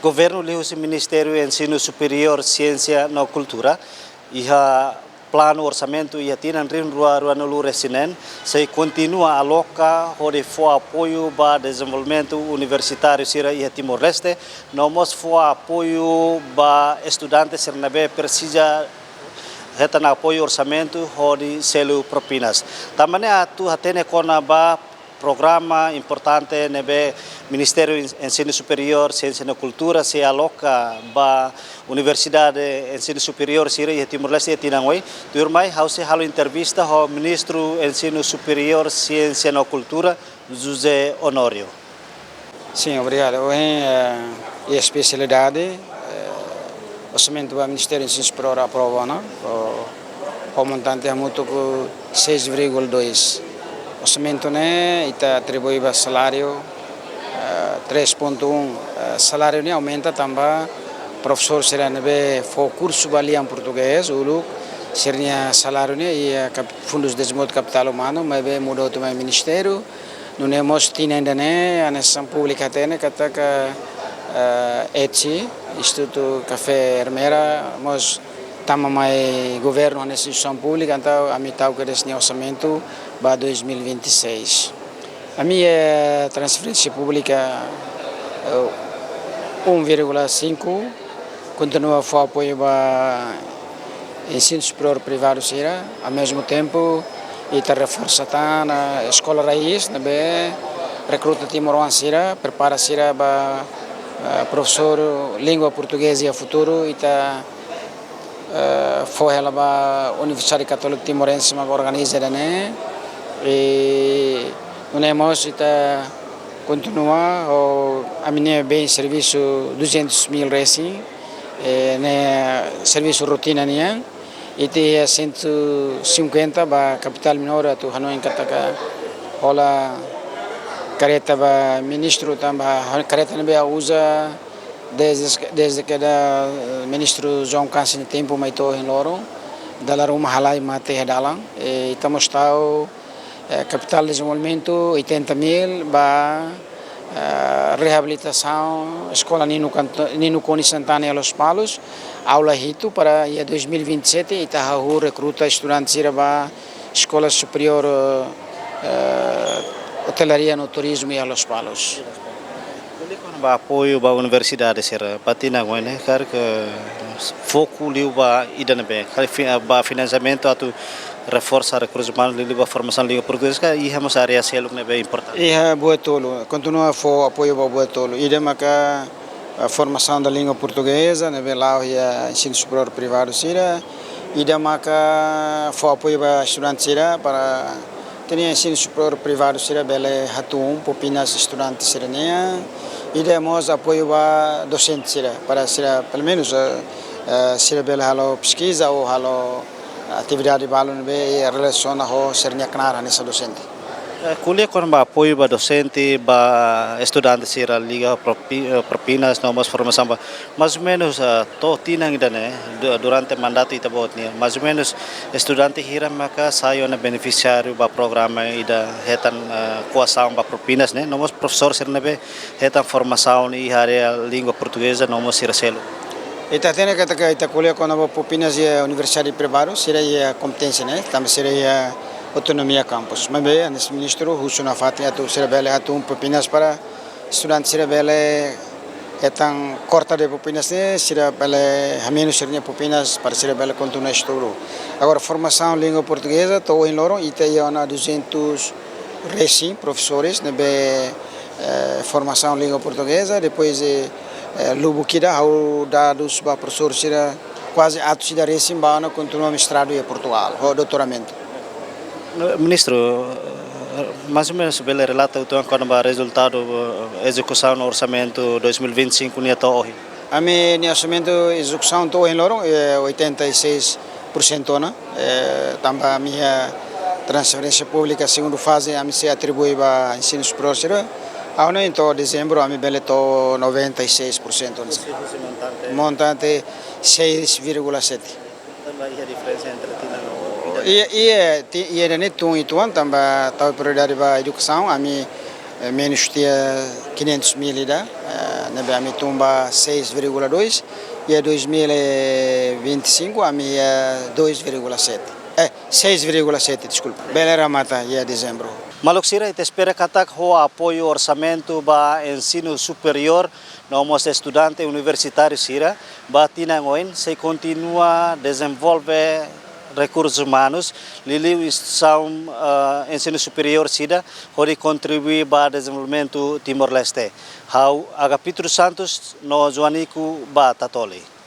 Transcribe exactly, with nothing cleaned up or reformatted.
Governu liuhusi Ministériu Ensinu Superiór, Siénsia no Kultura iha planu orsamentu iha tinan rihun rua ruanulu-resin-neen, sei kontinua aloka hodi fó apoiu ba dezenvolvimentu universitáriu sira iha Timor-Leste, no mós fó apoiu ba estudante sira ne'ebé presiza hetan apoiu orsamentu hodi selu propinas. Tanba ne'e atu hatene kona-ba programa importante ne'ebé Ministériu Ensinu Superiór, Siénsia no Kultura sei aloka ba universidade ensinu superiór sira iha Timor-Leste iha tinan oin. Tuirmai, ha'u sei halo entrevista ho Ministru Ensinu Superiór, Siénsia no Kultura, José Honório. Sin, obrigadu. Ohin, eh, iha espesialidade, eh, orsamentu ba Ministériu Ensinu Superiór aprova ona, ho, ho montante hamutuk seis vírgula dois. Orsamentu ne'e ita atribui ba saláriu, eh, três ponto um, eh, saláriu ne'e aumenta tanba profesór sira ne'ebé fó kursu ba lian portugés, uluk, sira-nia saláriu ne'e iha kap-, Fundu Dezenvolvimentu Kapitál Umanu, maibé muda hotu mai ministériu, nune'e mós tinan ida-ne'e, hanesan públiku hatene katak, eh, ETSI, Institutu Kafé Ermera, mós tama mai governu hanesan instituisaun públika, entaun ami tau kedas nia orsamentu ba dois mil e vinte e seis. Ami, eh, transferénsia públika, eh, um vírgula cinco, kontinua fó apoiu ba ensinu superiór privadu sira, ao mesmo tempo, ita reforsa tan ona eskola raiz, ne'ebé rekruta timoroan sira, prepara sira ba, eh, profesór língua portugeza iha futuru, ita, eh, fó hela ba Universidade Katólika Timorense mak organiza ida-ne'e, i nune'e mós ita kontinua ho ami-nia bens servisu duzentos mil resin, eh, ne'e servisu rotina nian, ita iha cento e cinquenta ba kapitál minór atu hanoin katak hola kareta ba ministru tanba kareta ne'ebé uza desde, desde kedas, eh, Ministru João Kansi nia tempu mai to'o ohin loron, dala ruma halai mate iha dalan, eh, ita mós tau, eh, kapitál dezenvolvimentu oitenta mil ba, eh, reabilitasaun eskola Nino Canto-, Nino Konis Santana iha Lospalos, aula hitu para iha dois mil e vinte e sete ita hahú rekruta estudante sira ba Eskola Superiór, eh, Otelaria no Turizmu iha Lospalos. Ko'alia kona-ba apoiu ba universidade sira, ba tinan oin ne'e, karik foku liu ba ida ne'ebé, karik fi-, ba finansiamentu atu reforsa rekursus umanus liuliu ba formasaun língua portugeza, ka iha mós área seluk ne'ebé importante? Iha buat tolu, kontinua fó apoiu ba buat tolu. Ida maka a formasaun da língua portugeza, ne'ebé la'o iha ensinu superiór privadu sira. Ida maka fó apoiu ba estudante sira para ita-nia ensinu superiór privadu sira bele hatún propinas estudante sira-nian. Ida mós apoiu ba dosente sira, para sira, pelumenus, eh, eh, sira bele halo peskiza ou halo atividade balu ne'ebé relasiona ho sira-nia knaar hanesan dosente. Eh, ko'alia kona-ba apoiu ba dosente, ba estudante sira liga propi-, eh, propinas no mós formasaun ba. Mais ou menus, eh, to'o tinan ida-ne'e, du-, durante mandatu ita-boot nian, mais ou menus estudante hira maka sai ona benefisiáriu ba programa ida hetan, eh, koasaun ba propinas ne'e, no mós profesór sira ne'ebé hetan formasaun iha área língua portugeza no mós sira seluk. Ita hatene katak ita ko'alia kona-ba propinas iha universidade privadu, sira iha kompeténsia ne'e, tanba sira iha autonomia kampus. Maibé, hanesan ministru husu nafatin atu sira bele hatún propinas para estudante sira bele hetan korta de'it propinas ne'e, sira bele hamenus sira-nia propinas para sira bele kontinua estudu. Agora, formasaun língua portugeza, to'o ohin loron, ita iha ona duzentos resin profesores ne'ebé, eh, formasaun língua portugeza, depois, eh, eh, lubuk ida ha'u dadus ba profesór sira kuaze atus ida resin ba ona kontinua mestradu iha Portugal, ho doutoramentu. Ministru, eh, mais ou menus bele relata uitoan kona-ba rezultadu, eh, ezekusaun orsamentu dois mil e vinte e cinco nian to'o ohin? Ami-nia orsamentu ezekusaun to'o ohin loron, eh, oitenta e seis por cento ona, eh, tanba ami iha transferénsia públika segundu faze ami sei atribui ba ensinu superiór sira. Agora, entaun, dezembru ami bele to'o noventa e seis por cento ona. Montante seis vírgula sete. Tanba iha diferensa entre tinan no ida-ne'e? Iha, iha, ti-, iha ida-ne'e tun uitoan tanba tau prioridade ba edukasaun, ami, eh, menus tiha quinhentos mil ida, eh, Ne'ebé ami tun ba seis vírgula dois, iha dois mil e vinte e cinco ami iha dois vírgula sete. Eh, seis vírgula sete, deskulpa. Bele remata iha dezembru. Maluk sira, ita espera katak ho apoiu orsamentu ba ensinu superiór no mós estudante universitáriu sira, ba tinan oin sei kontinua dezenvolve rekursus umanus, liuliu instituisaun, eh, ensinu superiór sira, hodi kontribui ba dezenvolvimentu Timor-Leste. Ha'u Agapito dos Santos no Joanico ba Tatoli.